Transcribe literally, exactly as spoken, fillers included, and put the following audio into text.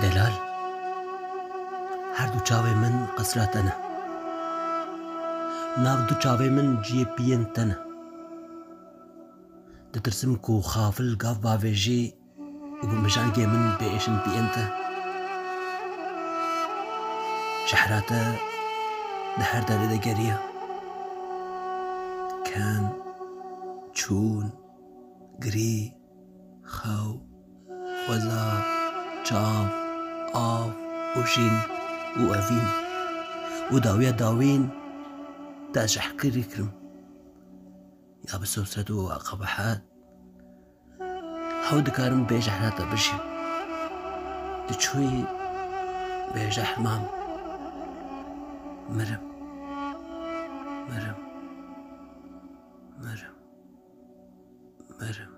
Delal, her du çavê min qesra te ne. Nav du çavê min cihê piyên te ne. Ditirsim ku xafil gav bavêjî û bi mijangê min bêêşin piyên te. Jehra te di her derê de geriya. Ken, çûn, girî, xew, xweza, çav, av û jîn û evîn û dawiya dawîn te ez ji heqî rî kirim. Ya bi sewset û qebehet hew dikarim bê jehra te bijîm. Tu çûyî bê jehr mam. Mirim. Mirim. Mirim. Mirim.